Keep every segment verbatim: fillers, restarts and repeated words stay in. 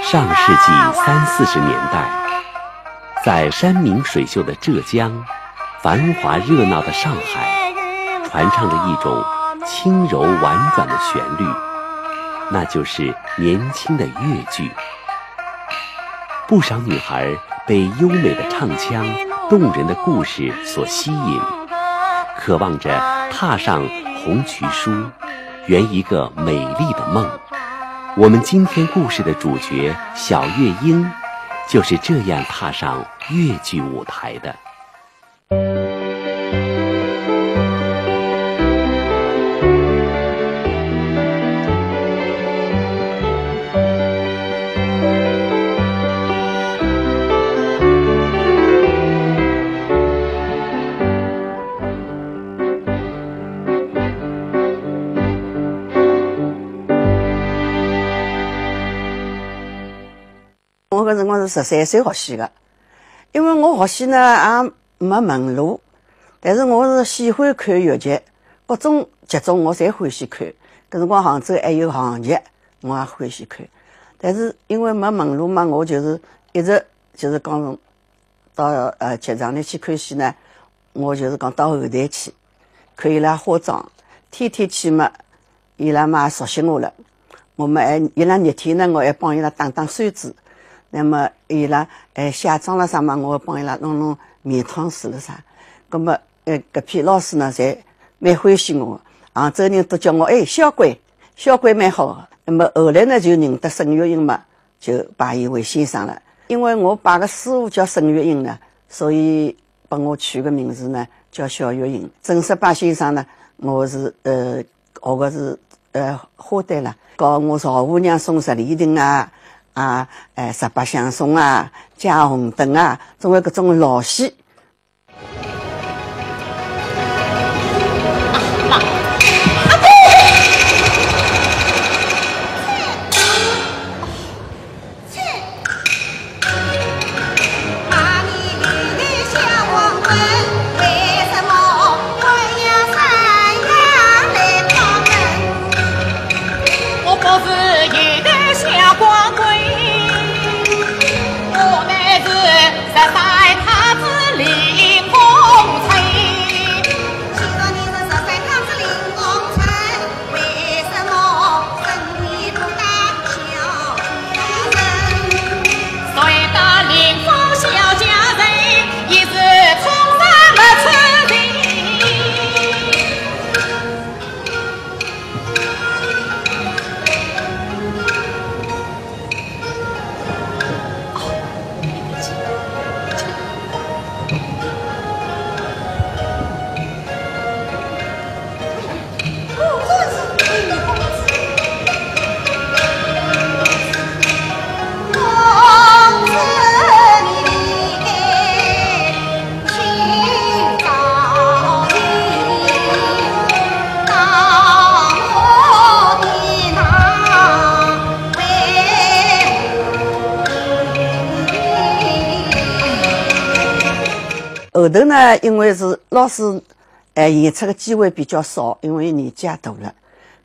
上世纪三四十年代，在山明水秀的浙江，繁华热闹的上海，传唱着一种轻柔婉转的旋律，那就是年轻的越剧。不少女孩被优美的唱腔、动人的故事所吸引，渴望着踏上红旗书，圆一个美丽的梦。我们今天故事的主角小月莺，就是这样踏上越剧舞台的。 我搿辰光是十三岁学戏个，因为我学戏呢也没门路，但是我是喜欢看越剧，各种剧种我侪欢喜看。搿辰光杭州还有杭剧，我也欢喜看。但是因为没门路嘛，我就是一直就是讲到，呃，剧场里去看戏呢，我就是讲到后台去，看伊拉化妆，天天去嘛， 伊拉嘛熟悉我了。我嘛还，伊拉热天呢，我还帮伊拉打打扇子。那么伊拉，哎，卸妆了啥嘛，我帮伊拉弄弄面汤水了啥。那么，呃，搿批老师呢，侪蛮欢喜我。杭州人都叫我，哎，小鬼，小鬼蛮好。那么后来呢，就认得沈月莺嘛， 就拜伊为先生了。因为我拜个师傅叫沈月莺呢，所以帮我取个名字呢叫小月莺。正式拜先生呢，我是，呃，学个是，呃，花旦了，教我赵五娘送十里亭啊，啊，哎，十八相送啊，借红灯啊，总归各种老戏。 后头呢，因为是老师，呃，演出个机会比较少，因为年纪也大了。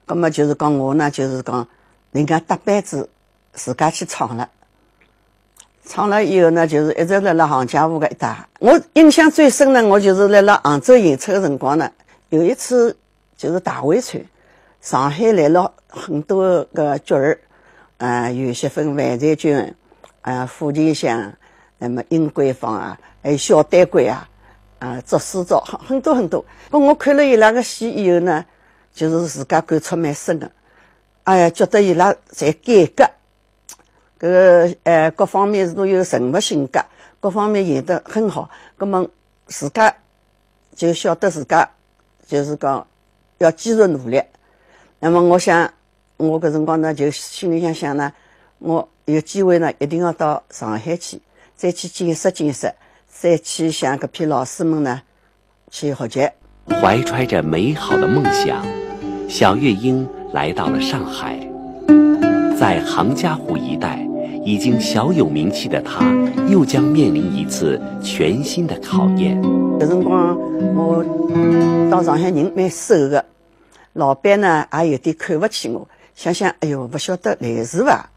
葛么就是讲我呢，就是讲人家搭班子，自家去闯了。闯了以后呢，就是一直辣辣杭嘉湖搿一带。我印象最深呢，我就是辣辣杭州演出个辰光呢，有一次 就是大会场，上海来了很多个角儿，啊，有些分范瑞君，啊，付金香，那么殷桂芳啊，还有小丹桂啊，啊，祝思钊，很，很多很多。不过我看了伊拉个戏以后呢，就是自家感触蛮深的。哎呀，觉得伊拉侪改革，搿个，呃，各方面是都有人物性格，各方面演得很好。葛么自家 就晓得自家就是讲要继续努力。那么我想，我搿辰光呢，就心里想想呢，我有机会呢，一定要到上海去，再去见识见识，再去向搿批老师们呢去学习。怀揣着美好的梦想，小月莺来到了上海。 在杭嘉湖一带已经小有名气的她，又将面临一次全新的考验。搿辰光我到上海人蛮瘦个，老板呢也有点看勿起我，想想，哎哟，勿晓得来事伐？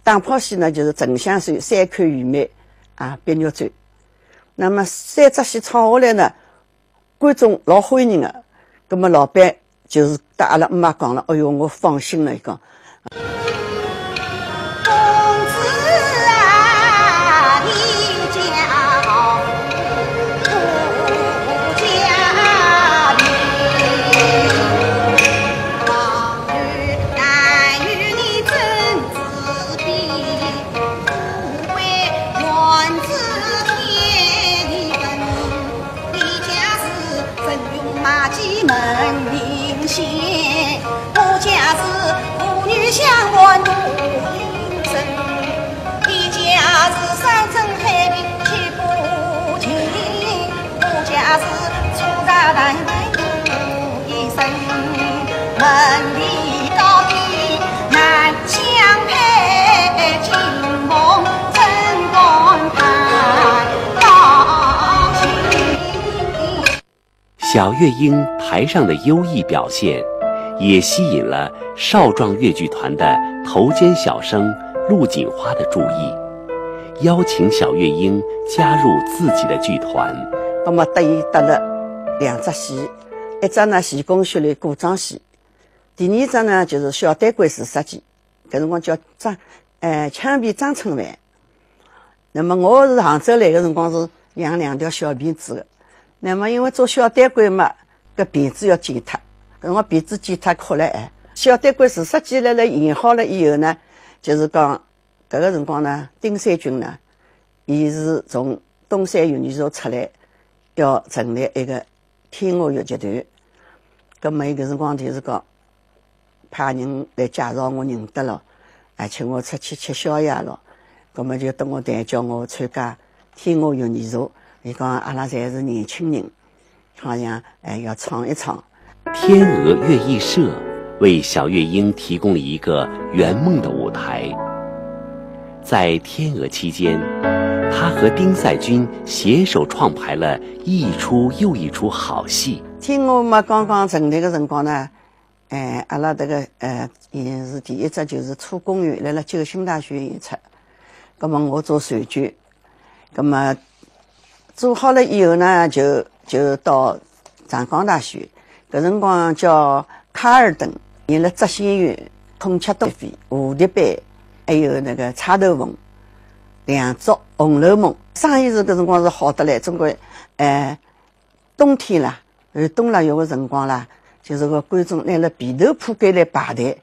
打炮戏呢，就是沉香水、三口玉梅啊，碧玉簪。那么三只戏唱下来呢，观众老欢迎个。那么老板就是搭阿拉姆妈讲了，哎哟，我放心了，伊讲。公子啊，你家好，不家贫。 小月英台上的优异表现，也吸引了少壮越剧团的头尖小生陆锦花的注意，邀请小月英加入自己的剧团。那么搭伊搭了两只戏，一只呢，徐公学楼古装戏，第二只呢，就是小旦官自杀记，搿辰光叫张，呃，枪毙张春帆。那么我是杭州来个辰光是养两条小辫子个，那么因为做小旦官嘛，搿辫子要剪脱，搿辰光辫子剪脱哭了哎。小旦官自杀记来了演好了以后呢，就是讲搿个辰光呢，丁三君呢，伊是从东山育儿所出来，要成立一个天鹅越剧团。葛么伊搿辰光就是讲，派人来介绍我认得了，还请我出去吃宵夜了。葛么就搭我谈，叫我参加天鹅越剧社。伊讲阿拉侪是年轻人，好像，哎，要闯一闯。天鹅越剧社为小月英提供了一个圆梦的舞台。在天鹅期间，她和丁赛君携手创排了一出又一出好戏。天鹅嘛，刚刚成立个辰光呢，哎，阿拉迭个，呃，也是第一只就是初宫乐，辣辣九星大剧院演出。葛么我做首角，葛么做好了以后呢，就，就到长江大剧院，搿辰光叫卡尔登，演了谪仙院、孔雀东飞、蝴蝶杯，还有那个钗头凤、梁祝、红楼梦。生意是搿辰光是好得来，总归，哎，冬天啦，寒冬腊月个辰光啦，就是个观众拿了被头铺盖来排队。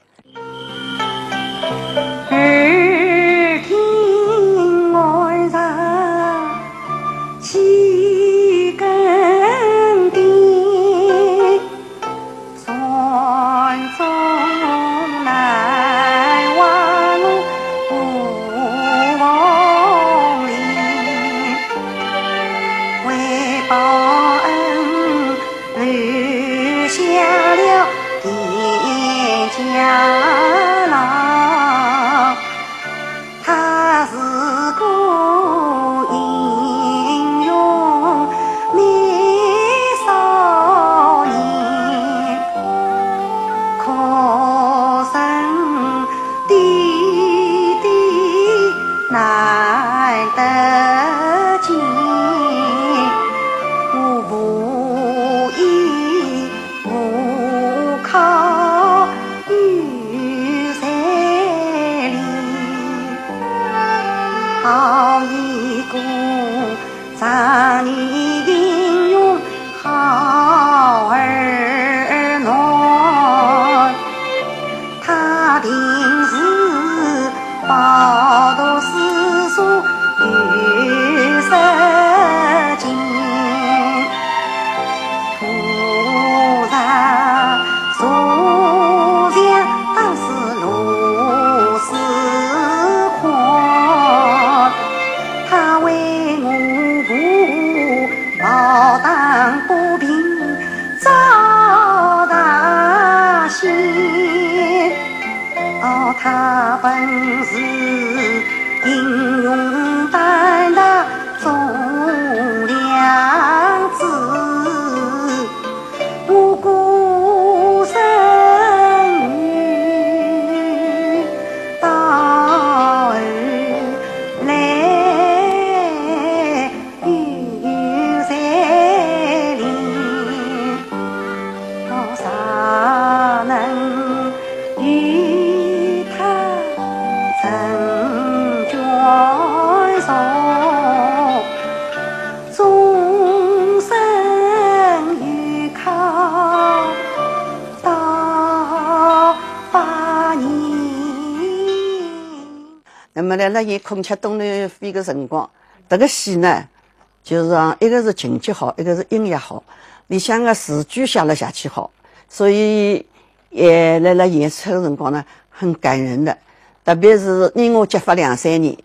无依无靠，与那么辣辣演孔雀东南飞个辰光，迭个戏呢，就是讲一个是情节好，一个是音乐好，里向个词句写了下去好，所以，呃，辣辣演出个辰光呢，很感人的。特别是你我结发两三年，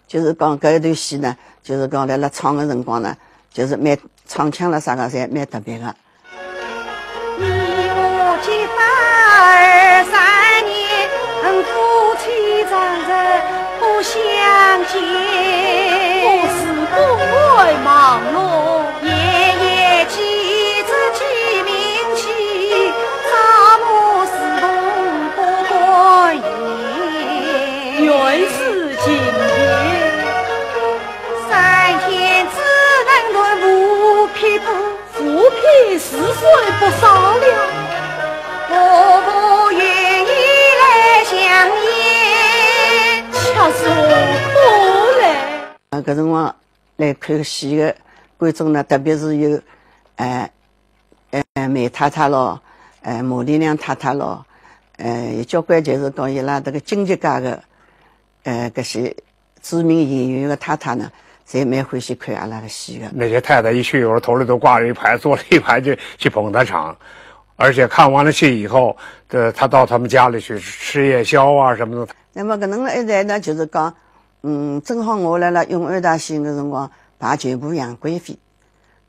就是讲搿一段戏呢，就是讲辣辣唱个辰光呢，就是蛮唱腔了啥个侪蛮特别个。 你我结发二三年，夫妻长日不相见。我是不会忘了。夜夜几次寄明信，朝暮侍奉不敢言。原是情缘。三天只能断无匹夫。 无匹是谁不杀了？我不愿意来相见。恰是何苦嘞？啊，搿辰光来看戏个观众呢，特别是有，呃，呃，梅太太咯，呃，毛丽娘太太咯，呃，有交关就是讲伊拉迭个京剧界个，呃，搿些 知名演员个太太呢，侪蛮欢喜看阿拉个戏个。那些太太一去，有时候头里都挂着一牌，坐了一排就去捧她场，而且看完了戏以后，呃，她到他们家里去吃夜宵啊什么的。那么搿能一来呢，就是讲，嗯，正好我辣辣永安大戏院个辰光排全部杨贵妃，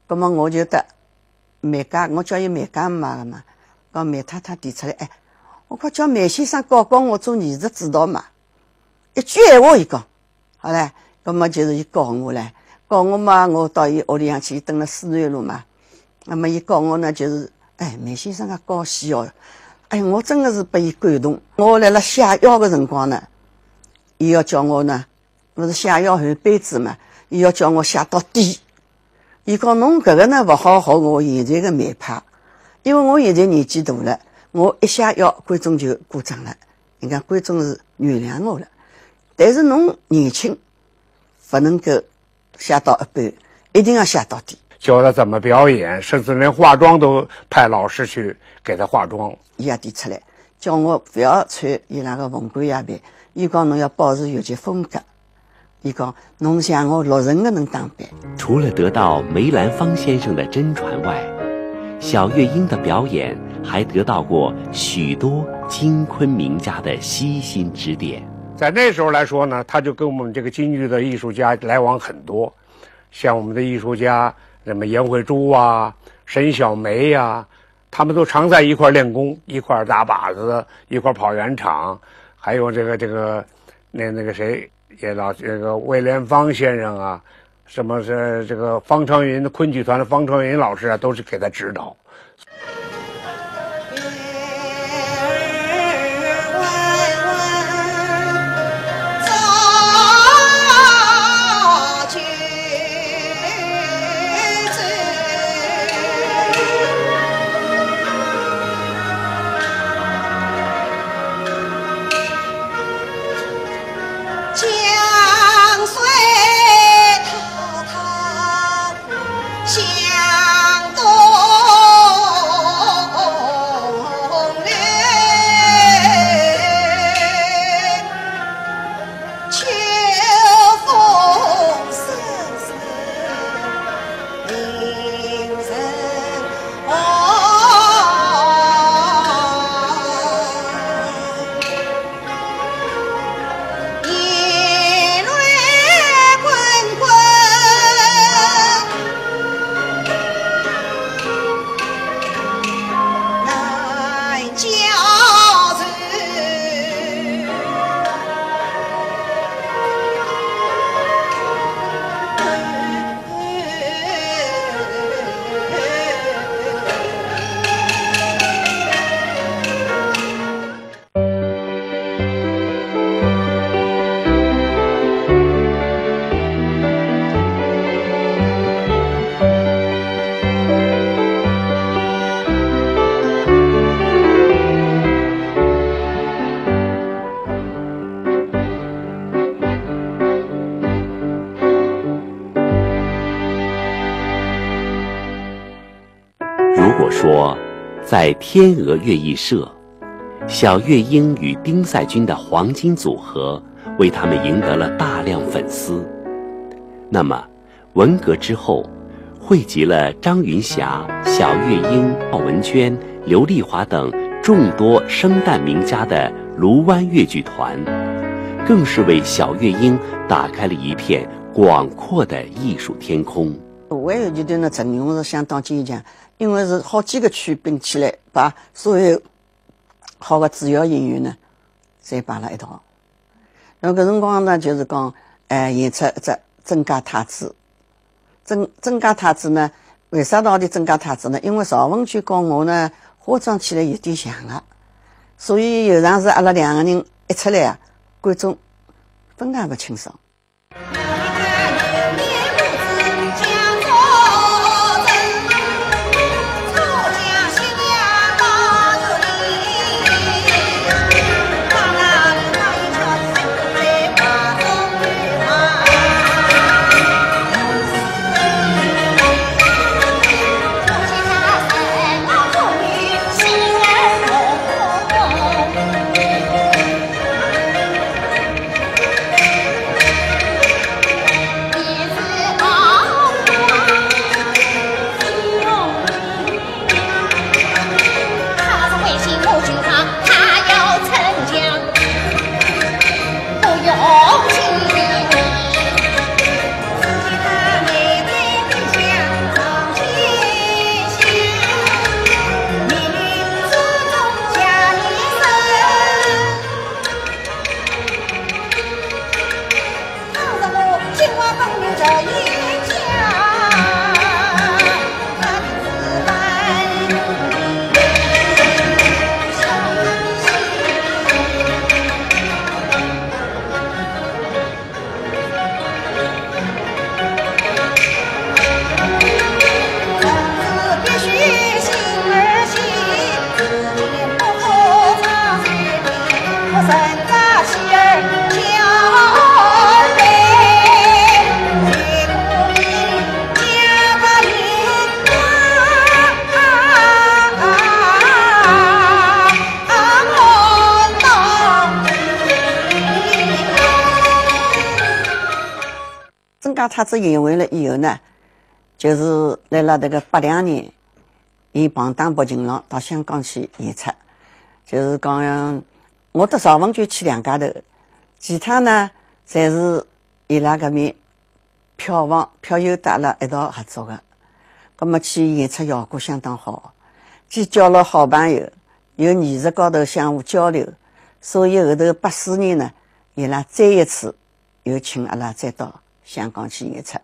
葛么我就搭梅家，我叫伊梅家姆妈个嘛，讲梅太太提出来，哎，我讲叫梅先生教教我做艺术指导嘛。 一句闲话伊讲，好唻，葛么就是伊教我唻，教我嘛，我到伊屋里向去，伊蹲辣思南路嘛。葛么伊教我呢，就是，哎，梅先生个教戏哦，哎，我真个是拨伊感动。我辣辣写药个辰光呢，伊要叫我呢，勿是写药含杯子嘛，伊要叫我写到底。 伊讲侬搿个呢，勿好学我现在个梅派，因为我现在年纪大了，我一写药，观众就鼓掌了。人家观众是原谅我了，但是侬年轻，勿能够写到一半，一定要写到底。教她怎么表演，甚至连化妆都派老师去给她化妆。伊也提出来，叫我勿要穿伊拉个凤冠霞帔，伊讲侬要保持越剧风格。 伊讲，侬像我六成个能打扮。除了得到梅兰芳先生的真传外，小月英的表演还得到过许多京昆名家的悉心指点。在那时候来说呢，他就跟我们这个京剧的艺术家来往很多，像我们的艺术家，什么颜慧珠啊、沈小梅呀、 他们都常在一块儿练功，一块儿打靶子，一块儿跑圆场，还有这个，这个，那，那个谁，也老，这个魏莲芳先生啊，什么是这个方昌云，昆剧团的方昌云老师啊，都是给他指导。在天鹅乐艺社，小月莺与丁赛君的黄金组合为他们赢得了大量粉丝。那么，文革之后，汇集了张云霞、小月莺、赵文娟、刘丽华等众多生旦名家的卢湾越剧团，更是为小月莺打开了一片广阔的艺术天空。 我有觉得呢，阵容是相当坚强，因为是好几个区并起来，把所有好的主要演员呢，侪摆了一道。那搿辰光呢，就是讲，哎，演出一只曾家太子。曾曾家太子呢，为啥到底曾家太子呢？因为赵文娟跟我呢，化妆起来有点像啊，所以有场时阿拉两个人一出来啊，观众分也勿清爽。曾家太子演完了以后呢，就是辣辣迭个八两年，伊碰到北京了，到香港去演出。就是讲，我搭赵文娟去两家头，其他呢，侪是伊拉搿面票房票友搭阿拉一道合作的。葛末去演出效果相当好，既交了好朋友，又艺术高头相互交流，所以后头八四年呢，伊拉再一次 又请阿拉再到香港去演出。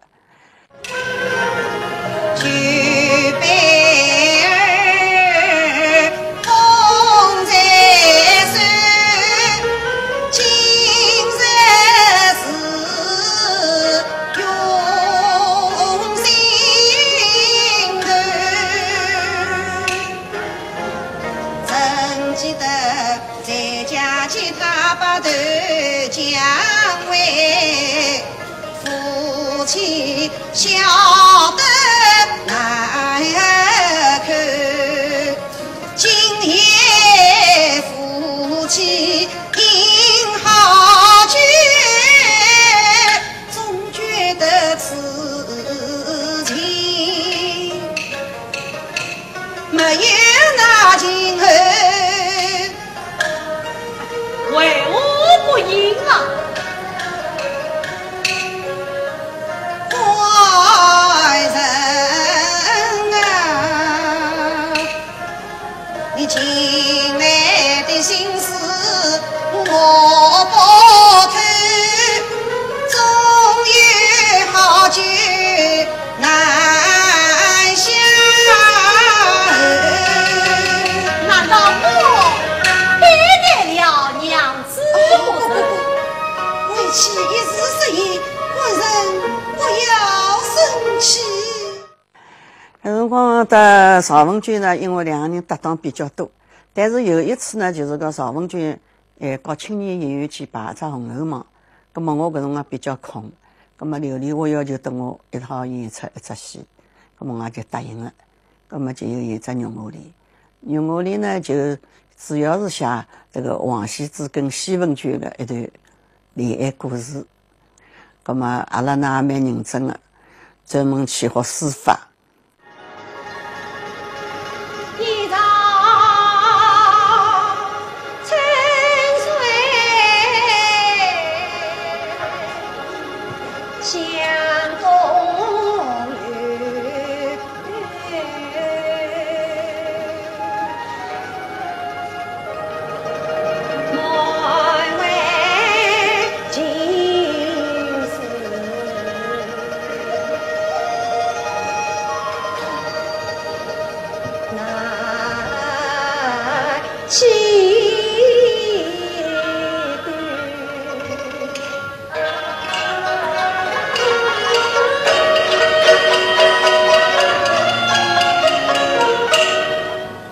为何不应啊？难道我背叛了娘子？不不不不，为妻一时失言，官人不要生气。搿辰光搭赵文娟呢，因为两个人搭档比较多，但是有一次呢，就是讲赵文娟，呃，搞青年演员去排一只《红楼梦》，葛末我搿辰光比较空，葛末刘丽华要求搭我一道演出一只戏，葛末我也就答应了。 葛末就有一只《玉蝴蝶》。《玉娥传》呢，就主要是写搿个王羲之跟西门君的一段恋爱故事。葛末阿拉呢也蛮认真的，专门去学书法。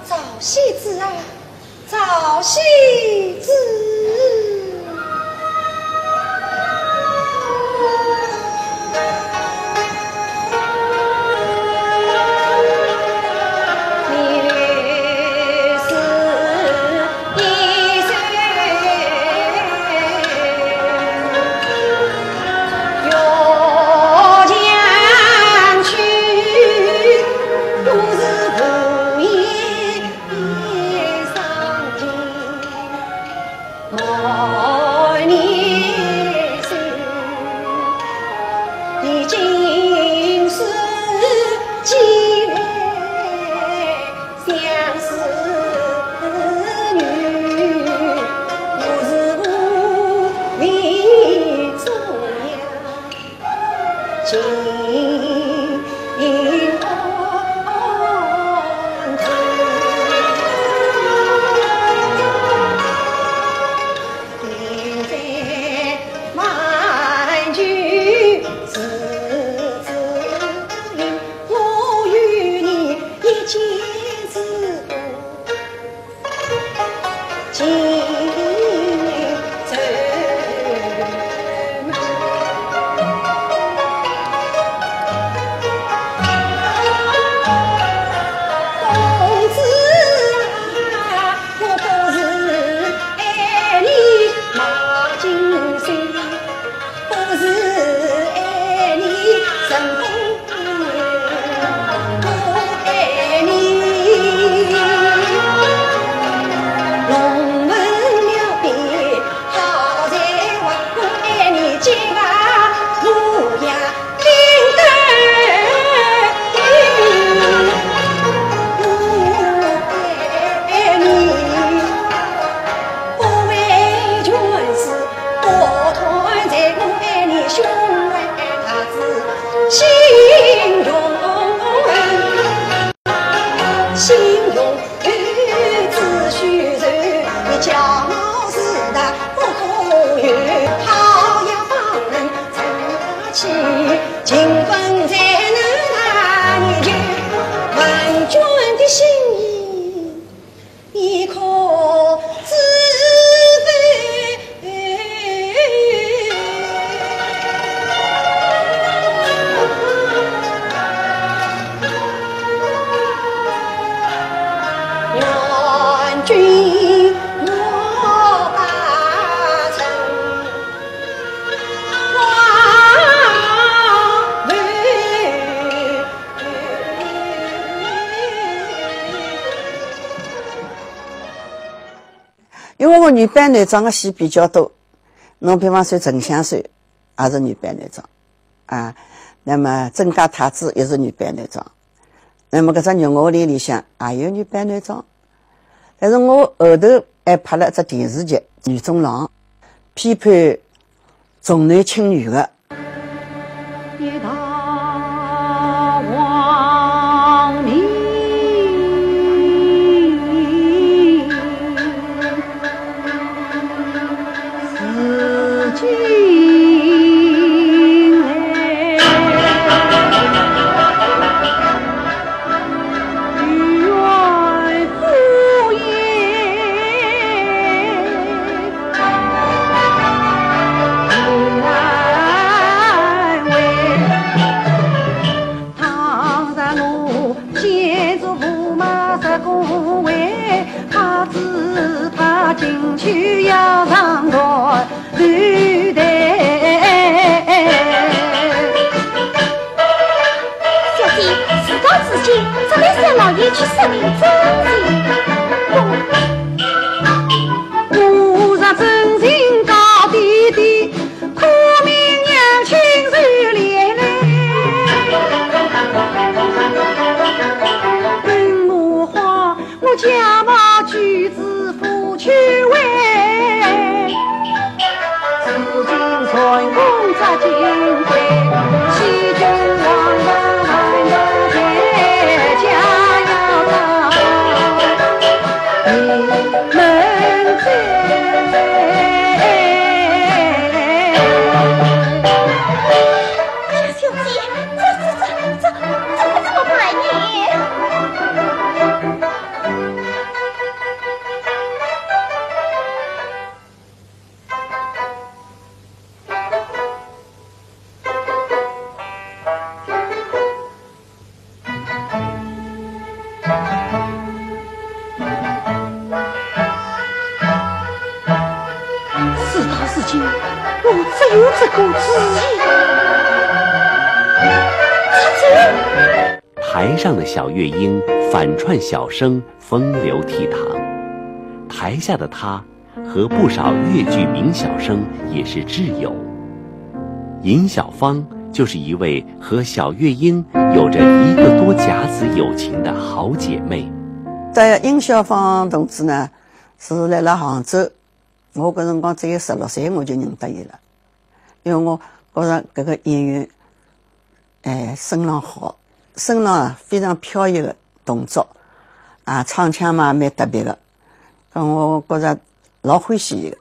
赵喜之啊，赵喜之。因为我女扮男装的戏比较多，侬比方说《沉香扇》，也是女扮男装啊。那么《镇家太子》也是女扮男装。那么搿只《玉娥传》里向也有女扮男装。但是我后头还拍了一只电视剧《女中郎》，批判重男轻女的。小姐，事到如今，只能向老爷去说明真情。 小姐，这这这这这可怎么办呢？ 事到如今，我只有这个主意。出去。台上的小月英反串小生，风流倜傥；台下的她和不少越剧名小生也是挚友。尹小芳就是一位和小月英有着一个多甲子友情的好姐妹。这尹小芳同志呢，是辣辣杭州，我搿辰光只有十六岁，我就认得伊了，因为我觉着搿个演员，哎，身浪好，身浪非常飘逸的动作，啊，唱腔嘛蛮特别的，搿我觉着老欢喜伊个。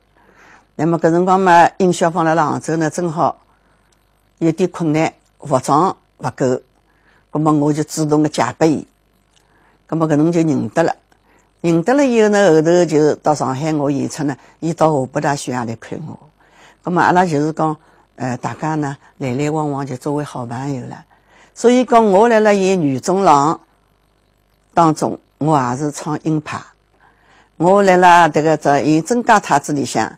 那么搿辰光嘛，尹小芳辣辣杭州呢，正好有点困难，服装勿够，葛么我就主动的借拨伊，葛么搿能就认得了。认得了以后呢，后头就是到上海我演出呢，伊到河北大戏院来看我。葛么阿拉就是讲，呃，大家呢来来往往就作为好朋友了。所以讲我辣辣演《女中郎》 当中，我也是唱尹派。我辣辣迭个只演《贞节太子》里向，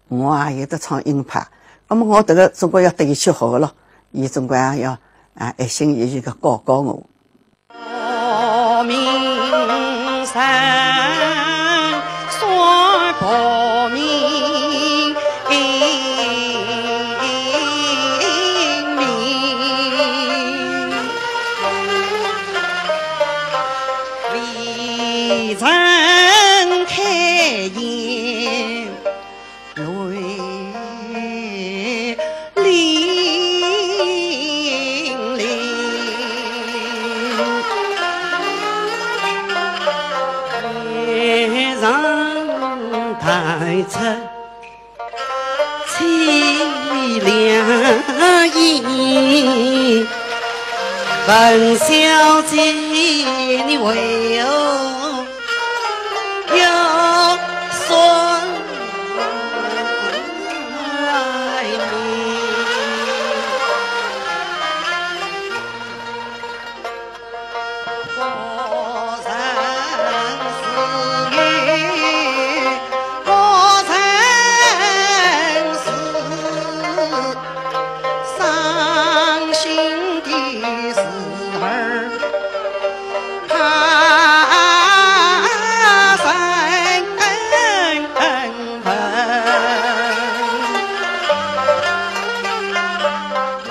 我也有得唱尹派。葛么我迭个总归要得伊去学个咯，伊总归也要，啊，一心一意个教教我。 凄凉意，问小姐你为何要说爱你？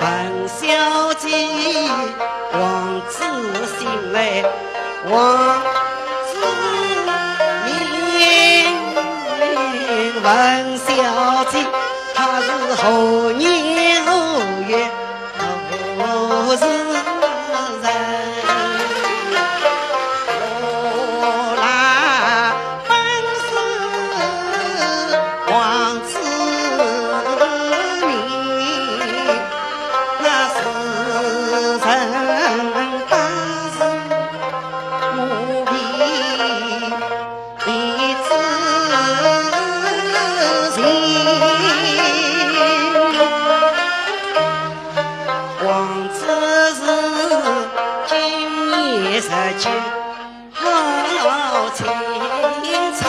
问小姐王子姓来王子名，问小姐她是何年何月何时人？我那本是王子名， 那时辰八字我已知情。王子是今年十九好青春。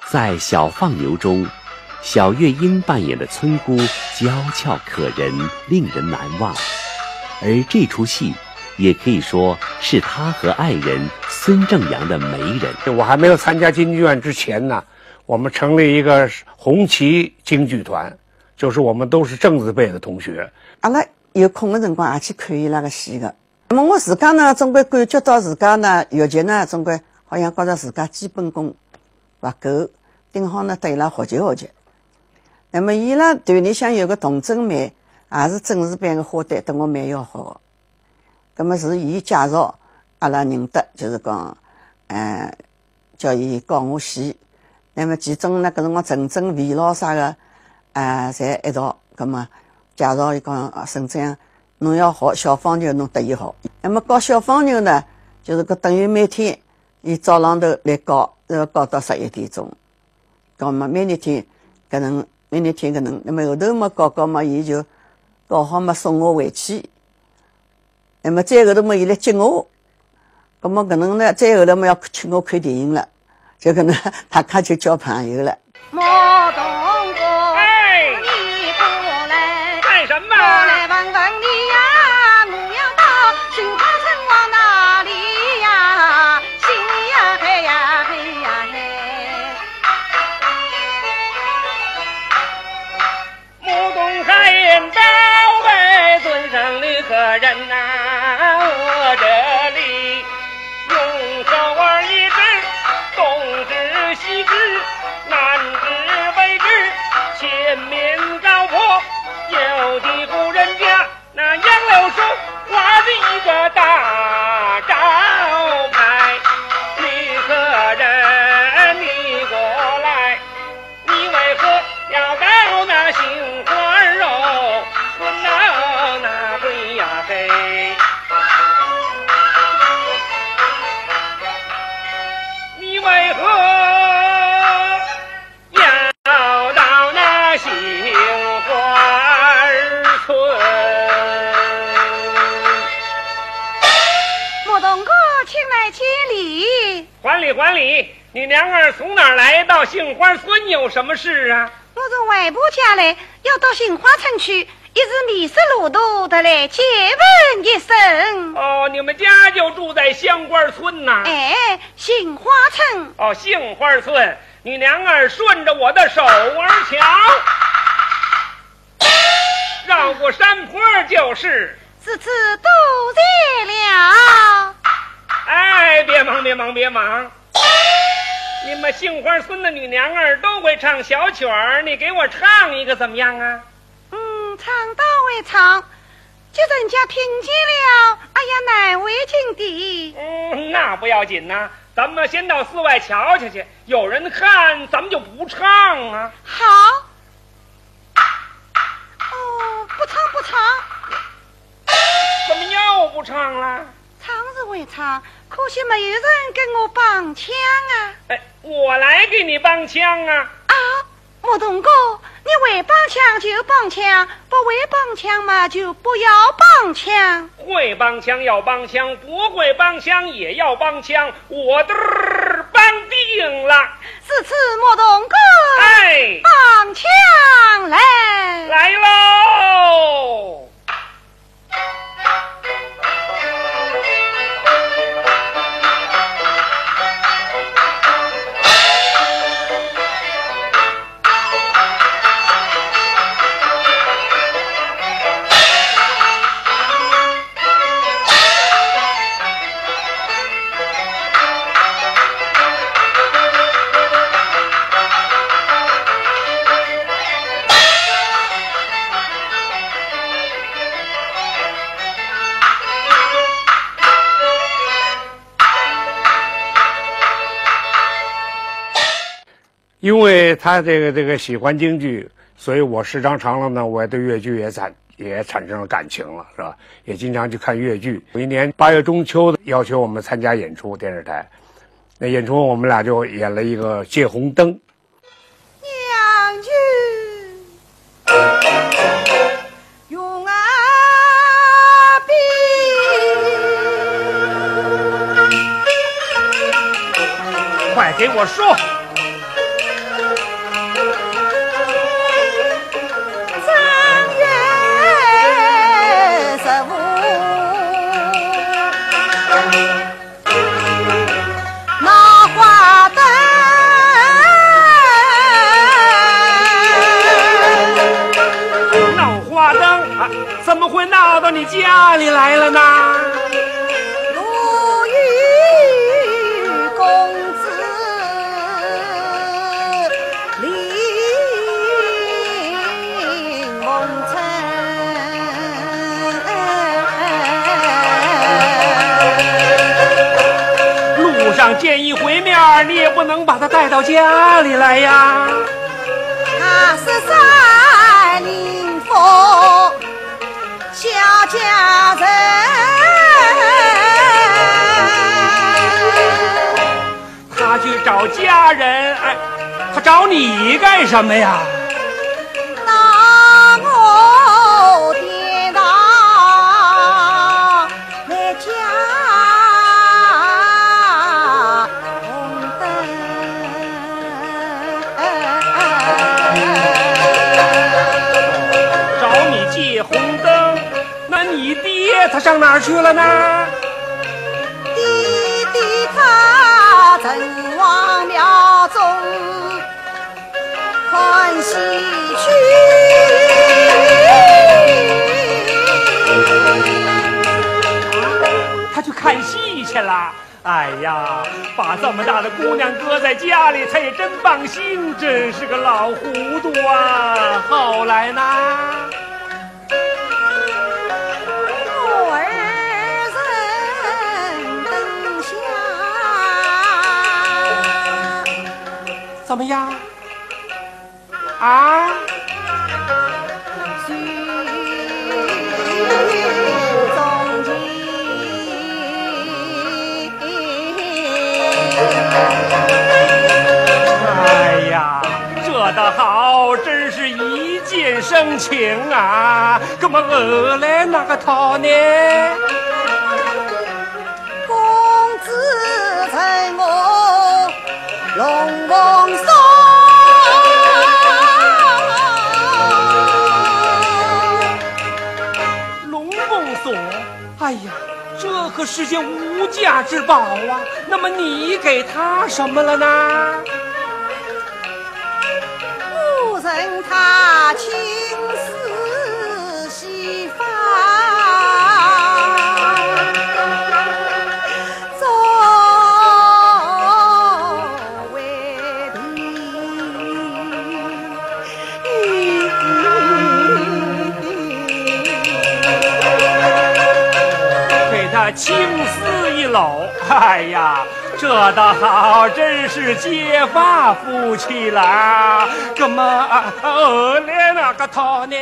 在《小放牛》中，小月英扮演的村姑娇俏可人，令人难忘。而这出戏也可以说是她和爱人孙正阳的媒人。我还没有参加京剧院之前呢，我们成立一个红旗京剧团，就是我们都是正字辈的同学。阿拉有空的辰光也去看伊拉个戏个。那么我自家呢，总归感觉到自家呢，越剧呢，总归好像觉着自家基本功勿够，顶好呢，搭伊拉学习学习。那么伊拉团里向有个童贞妹，也是正字辈个花旦，搭我蛮要好个。那么是伊介绍，阿拉认得，就是讲，呃，叫伊教我戏。那么其中呢，搿辰光陈正、魏老啥个，啊，侪一道。那么介绍伊讲，啊，沈正，侬要学小放牛，侬得伊学。那么教小放牛呢，就是讲等于每天，伊早浪头来教，呃，教到十一点钟。那么每日天搿能，每日天搿能，那么后头嘛，教教嘛，伊就教好嘛，送我回去。 那么再后头么，伊来接我，那么搿能呢，再后来么要请我看电影了，就搿能大家就交朋友了。莫动我，哎，你过来，干什么？我来问问你呀，我要到新庄城往哪里呀？新呀嘿呀嘿呀嘿。 莫动海，刀背尊上的客人呐，我这里用小儿一指，东指西指，南指北指，前面高坡有的户人家。 那杨柳树花的一个大招牌，女客人你过来，你为何要到那杏花楼？问到那鬼呀嘿。见礼。还礼，还礼，你娘儿从哪儿来到杏花村有什么事啊？我从外婆家来，要到杏花村去，一时迷失路途，特来借问一声。哦，你们家就住在杏花村呐？哎，杏花村。哦，杏花村，你娘儿顺着我的手儿瞧。 绕过山坡就是。是，是，多谢了。哎，别忙，别忙，别忙。你们杏花村的女娘儿都会唱小曲儿，你给我唱一个怎么样啊？嗯，唱倒会唱，叫人家听见了，哎呀，难为情的。嗯，那不要紧呐，咱们先到寺外瞧瞧去，有人看，咱们就不唱啊。好。 哦，不唱，不唱。怎么又不唱了？唱是会唱，可惜没有人跟我帮腔啊。哎，我来给你帮腔啊。啊，莫东哥，你会帮腔就帮腔，不会帮腔嘛就不要帮腔。会帮腔要帮腔，不会帮腔也要帮腔，我嘚儿帮定了。 是，是，莫东哥，哎，帮腔来。来喽！因为他这个，这个喜欢京剧，所以我时常常常呢，我对越剧也产，也产生了感情了，是吧？也经常去看越剧。有一年八月中秋的，要求我们参加演出，电视台那演出，我们俩就演了一个《借红灯》。娘舅。 快给我说！闹花灯啊，怎么会闹到你家里来了呢？ 路上见一回面儿，你也不能把她带到家里来呀。 他去找家人，哎，他找你干什么呀？ 找你借红灯，那你爹他上哪儿去了呢？ 他去看戏去了。哎呀，把这么大的姑娘搁在家里，他也真放心，真是个老糊涂啊！好来呐。 怎么样？啊？哎呀，这倒好，真是一见生情啊！那么后来那个套呢？公子锁？哎呀，这可是件无价之宝啊！那么你给他什么了呢？我任他青丝细发作为题。 给他青丝一缕，哎呀，这倒好，真是结发夫妻了啊！那么，啊，后来那个他呢？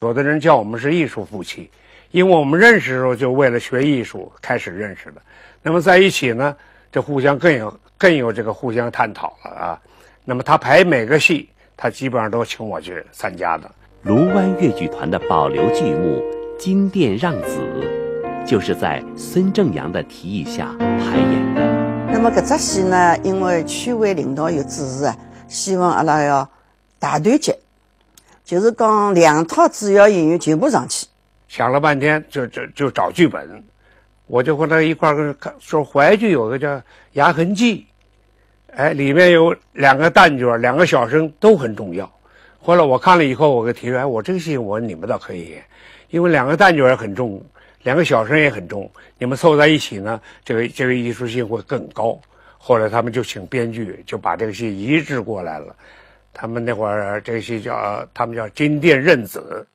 有的人叫我们是艺术夫妻，因为我们认识的时候就为了学艺术开始认识的。那么在一起呢，就互相更有更有这个互相探讨了啊。那么他排每个戏，他基本上都请我去参加的。卢湾越剧团的保留剧目《金殿让子》，就是在孙正阳的提议下排演的。那么搿只戏呢，因为区委领导有指示啊，希望阿拉要大团结，就是讲两套主要演员全部上去。想了半天，就就就找剧本，我就和他一块儿跟看，说淮剧有个叫《牙痕记》，哎，里面有两个旦角，两个小生都很重要。后来我看了以后，我跟提出，哎，我这个戏我你们倒可以演，因为两个旦角也很重，两个小生也很重，你们凑在一起呢，这个这个艺术性会更高。后来他们就请编剧，就把这个戏移植过来了。他们那会儿这个戏叫，他们叫《金殿认子》。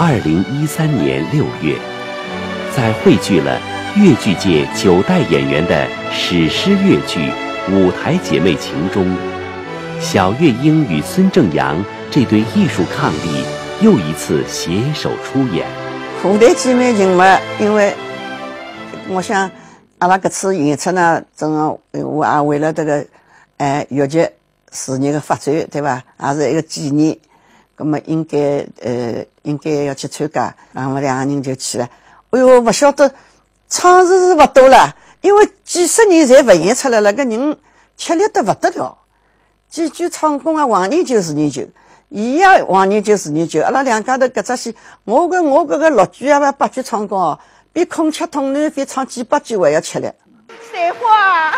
二零一三年六月，在汇聚了越剧界九代演员的史诗越剧《舞台姐妹情》中，小月英与孙正阳这对艺术伉俪又一次携手出演。《舞台姐妹情》嘛，因为我想阿拉搿次演出呢，正好我也为了这个，哎，越剧 事业个发展，对伐？也是一个纪念。葛么应该，呃，应该要去参加。然后两个人就去了。哎哟，勿晓得唱是是勿多了，因为几十年侪勿演出来了，搿人吃力得勿得了。几句唱功啊，王研究是研究，伊也王研究是研究，阿拉两家头搿只戏，我搿我搿个六句啊，八句唱功哦，比孔雀东南飞唱几百句还要吃力。 水花，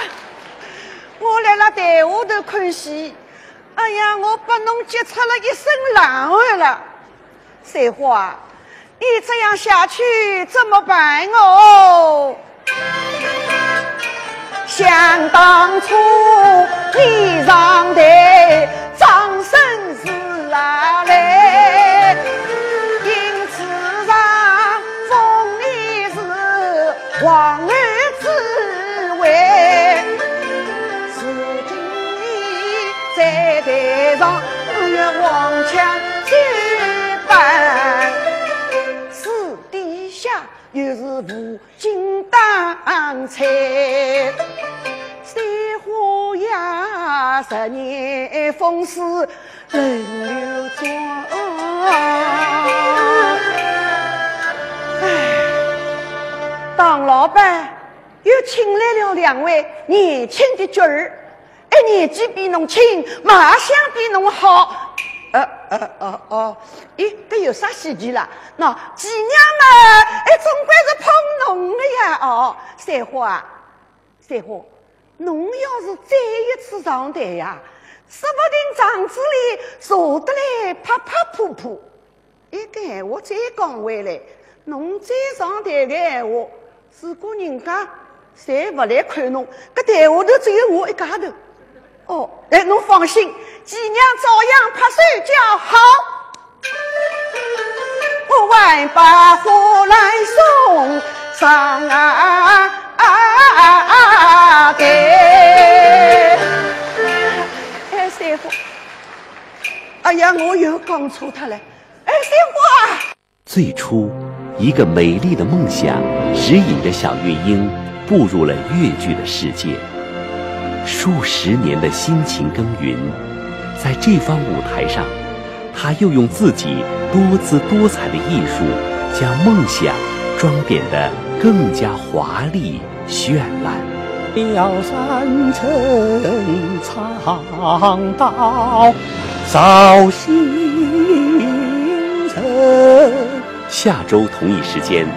我辣辣台下头看戏，哎呀，我拨侬急出了一身冷汗了。水花，你这样下去怎么办哦？想当初你上台掌声是啊来，因此上封你是 皇后之位，如今你在台上，我要黄腔举板，私底下又是无精打采。水花呀，十年风势 轮流转。哎，唐老板又请来了两位年轻的角儿，哎，年纪比侬轻，卖相比侬好。呃呃呃哦，咦，搿有啥稀奇啦？喏，寄娘嘛，哎，总归是捧侬的呀。哦，水花啊，水花，侬要是再一次上台呀，说不定场子里坐得来拍拍扑扑。一个闲话再讲回来，侬再上台个闲话，如果人家侪勿来看侬，搿台下头只有我一家头。哦，哎，侬放心，寄娘照样拍手叫好。 我还把花篮送上啊，啊，啊，啊，对。哎，三花，哎呀，我又讲错脱了。哎，三花啊！最初，一个美丽的梦想指引着小月英步入了越剧的世界。数十年的辛勤耕耘，在这方舞台上，她又用自己多姿多彩的艺术，将梦想装点得更加华丽绚烂。下周同一时间，《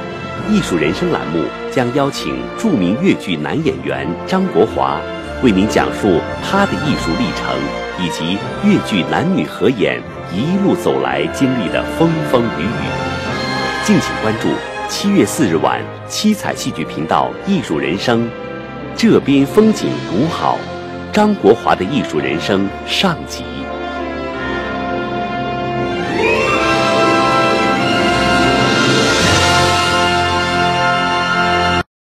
艺术人生》栏目将邀请著名越剧男演员张国华，为您讲述他的艺术历程，以及越剧男女合演一路走来经历的风风雨雨。敬请关注七月四日晚七彩戏剧频道《艺术人生》，《这边风景独好》，张国华的艺术人生上集。